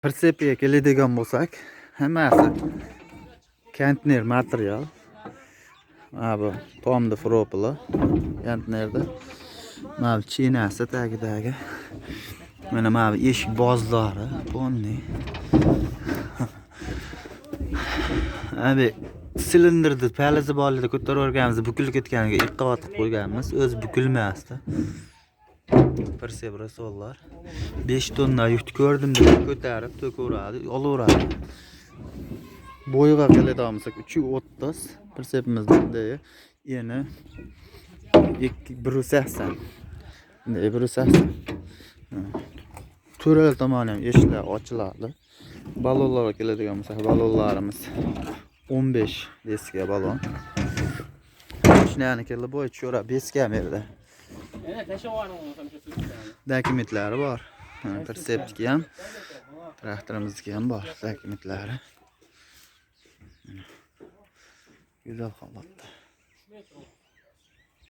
Pritsepiga keladigan bo'lsak, hammasi konteyner material. Mana bu tomni propili konteynerda. Mana bu chinasi tagidagi. Mana bu eshik bozlari, полный. Abi silindrni palizi borligida ko'tarib yuborganmiz, bukilib ketganiga ikki qavat qilib qo'yganmiz. O'zi bukilmasdi. Pritsep rasollar. 5 tonna yukni ko'rdim deb ko'tarib to'kaveradi, olaveradi. Bo'yiga keladigan bo'lsak 330 pritsepimiz bunday eni 2 180. Bunday 180. To'rala tomoni ham eshiklar ochiladi. Balonlarga keladigan bo'lsak, balonlarimiz 15 deska balon. Mashinani kelib bo'y tushira beska berdi. Dokumentlari bor. Pritsepniki ham, traktorimizniki ham bor dokumentlari. Mana. Go'zal holatda.